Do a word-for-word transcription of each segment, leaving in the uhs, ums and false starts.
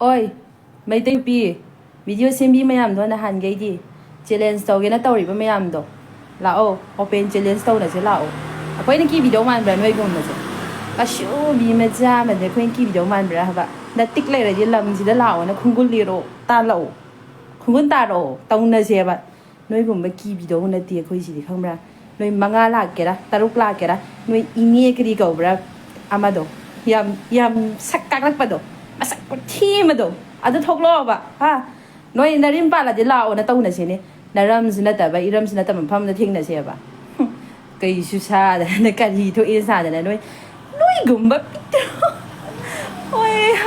ꯍꯣꯏ, ꯃꯩꯇꯩ ꯅꯨꯄꯤ, ꯚꯤꯗꯤꯑꯣ ꯁꯦꯝꯕꯤ ꯃꯌꯥꯝꯗꯣ, ꯅꯍꯥꯟꯈꯩꯗꯤ ꯆꯦꯂꯦꯟꯖ ꯇꯧꯒꯦꯅ ꯇꯧꯔꯤꯕ ꯃꯌꯥꯝꯗꯣ, ꯂꯥꯛꯑꯣ, ꯑꯣꯄꯦꯟ ꯆꯦꯂꯦꯟꯖ ꯇꯧꯅꯁꯦ ꯂꯥꯛꯑꯣ꯫ ꯑꯩꯈꯣꯏꯅ ꯀꯤꯕꯤꯗꯧ ꯃꯥꯟꯕ꯭ꯔꯥ ꯅꯣꯏꯒꯨꯝꯕꯁꯦ? ꯀꯩꯁꯨ ꯃꯤ ꯃꯆꯥ ꯑꯃꯗꯤ ꯑꯩꯈꯣꯏꯅ ꯀꯤꯕꯤꯗꯧ ꯃꯥꯟꯕ꯭ꯔꯥ ꯍꯥꯏꯕ? ꯅꯇꯤꯛ ꯂꯩꯔꯗꯤ ꯂꯝꯁꯤꯗ ꯂꯥꯛꯑꯣꯅ ꯈꯨꯡꯒꯨꯜ ꯂꯤꯔꯣ, ꯇꯥꯜꯂꯛꯑꯣ, ꯈꯨꯡꯒꯨꯜ ꯇꯥꯔꯛꯑꯣ, ꯇꯧꯅꯁꯦꯕ꯫ ꯅꯣꯏꯒꯨꯝꯕ ꯀꯤꯕꯤꯗꯧ ꯅꯠꯇꯦ ꯑꯩꯈꯣꯏꯁꯤꯗꯤ, ꯈꯪꯕ꯭ꯔꯥ? ꯅꯣꯏ ꯃꯉꯥ ꯂꯥꯛꯀꯦꯔꯥ, ꯇꯔꯨꯛ ꯂꯥꯛꯀꯦꯔꯥ, ꯅꯣꯏ ꯏꯅꯦ ꯀꯔꯤ ꯀꯧꯕ꯭ꯔꯥ ꯑꯃꯗꯣ, ꯌꯥꯝ ꯌꯥꯝ ꯁꯛ ꯀꯥꯛꯂꯛꯄꯗꯣ, ꯃꯁꯛ ꯈꯨꯊꯤ ꯑꯃꯗꯣ, ꯑꯗꯨ ꯊꯣꯛꯂꯛꯑꯣꯕ꯫ ꯍꯥ? ꯅꯣꯏ ꯅꯔꯤꯝ ꯄꯥꯜꯂꯗꯤ ꯂꯥꯛꯑꯣꯅ ꯇꯧꯅꯁꯤꯅꯦ꯫ ꯅꯔꯝꯁꯨ ꯅꯠꯇꯕ, ꯏꯔꯝꯁꯨ ꯅꯠꯇꯕ ꯃꯐꯝꯗ ꯊꯦꯡꯅꯁꯦꯕ꯫ ꯍꯨꯝ, ꯀꯩꯁꯨ ꯁꯥꯗꯅ, ꯀꯔꯤ ꯊꯣꯛꯑꯦ ꯁꯥꯗꯅ, ꯅꯣꯏ, ꯅꯣꯏꯒꯨꯝꯕ ꯄꯤꯛꯇ꯭ꯔꯣ? ꯑꯣꯏ,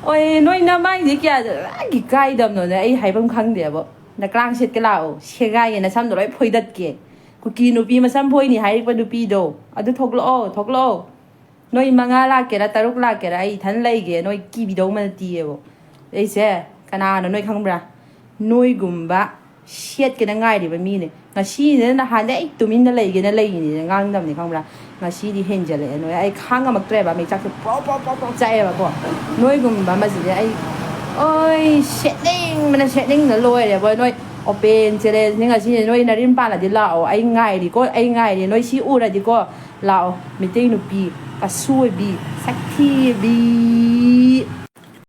ꯑꯣꯏ, ꯅꯣꯏ ꯅꯃꯥꯏꯁꯦ ꯀꯌꯥ ꯏꯀꯥꯏꯗꯕꯅꯣꯅꯦ, ꯑꯩ ꯍꯥꯏꯐꯝ ꯈꯪꯗꯦꯕ꯫ ꯅꯀ꯭ꯔꯥꯡ ꯁꯦꯠꯀꯦ ꯂꯥꯛꯑꯣ, ꯁꯦꯒꯥꯏꯒꯦ, ꯅꯁꯝꯗꯣ ꯂꯣꯏ ꯐꯣꯏꯗꯠꯀꯦ꯫ ꯀꯨꯀꯤ ꯅꯨꯄꯤ ꯃꯁꯝ ꯐꯣꯏꯅꯤ ꯍꯥꯏꯔꯤꯕ ꯅꯨꯄꯤꯗꯣ, ꯑꯗꯨ ꯊꯣꯛꯂꯛꯑꯣ, ꯊꯣꯛꯂꯛꯑꯣ꯫ ꯅꯣꯏ ꯃꯉꯥ ꯂꯥꯛꯀꯦꯔꯥ, ꯇꯔꯨꯛ ꯂꯥꯛꯀꯦꯔꯥ, ꯑꯩ ꯏꯊꯟ ꯂꯩꯒꯦ꯫ ꯅꯣꯏ ꯀꯤꯕꯤꯗꯧ ꯅꯠꯇꯤꯌꯦꯕ꯫ ꯑꯩꯁꯦ ꯀꯅꯥꯅꯣ ꯅꯣꯏ ꯈꯪꯕ꯭ꯔꯥ? ꯅꯣꯏꯒꯨꯝꯕ ꯁꯦꯠꯀꯦꯅ ꯉꯥꯏꯔꯤꯕ ꯃꯤꯅꯦ꯫ ꯉꯁꯤꯅꯦ ꯅꯍꯥꯟꯗꯩ ꯑꯩ ꯇꯨꯃꯤꯟꯅ ꯂꯩꯒꯦꯅ ꯂꯩꯔꯤꯅꯦ, ꯉꯥꯡꯗꯕꯅꯦ, ꯈꯪꯕ꯭ꯔꯥ? ꯉꯁꯤꯗꯤ ꯍꯦꯟꯖꯜꯂꯛꯑꯦ ꯅꯣꯏ, ꯑꯩ ꯈꯥꯡ ꯉꯝꯃꯛꯇ꯭ꯔꯦꯕ, ꯃꯩꯆꯥꯛꯁꯦ ꯄ꯭ꯔꯣ ꯄ꯭ꯔꯣ ꯄ꯭ꯔꯣ ꯄ꯭ꯔꯣ ꯆꯥꯛꯑꯦꯕꯀꯣ꯫ ꯅꯣꯏꯒꯨꯝꯕ ꯑꯃꯁꯤꯗꯤ ꯑꯩ, ꯑꯣꯏ, ꯁꯦꯠꯅꯤꯡꯕꯅ ꯁꯦꯠꯅꯤꯡꯕꯅ ꯂꯣꯏꯔꯦꯕ꯫ ꯅꯣꯏ ꯑꯣꯄꯦꯟ ꯆꯦꯂꯦꯟꯖꯅꯤ ꯉꯁꯤꯅꯦ, ꯅꯣꯏ ꯅꯔꯤꯝ ꯄꯥꯜꯂꯗꯤ ꯂꯥꯛꯑꯣ, ꯑꯩ ꯉꯥꯏꯔꯤꯀꯣ, ꯑꯩ ꯉꯥꯏꯔꯤ꯫ ꯅꯣꯏ ꯁꯤ ꯎꯔꯗꯤꯀꯣ, ꯂꯥꯛꯑꯣ, ꯃꯤꯇꯩ ꯅꯨꯄꯤ, ꯑꯁꯣꯏꯕꯤ, ꯁꯛꯊꯤꯕꯤ꯫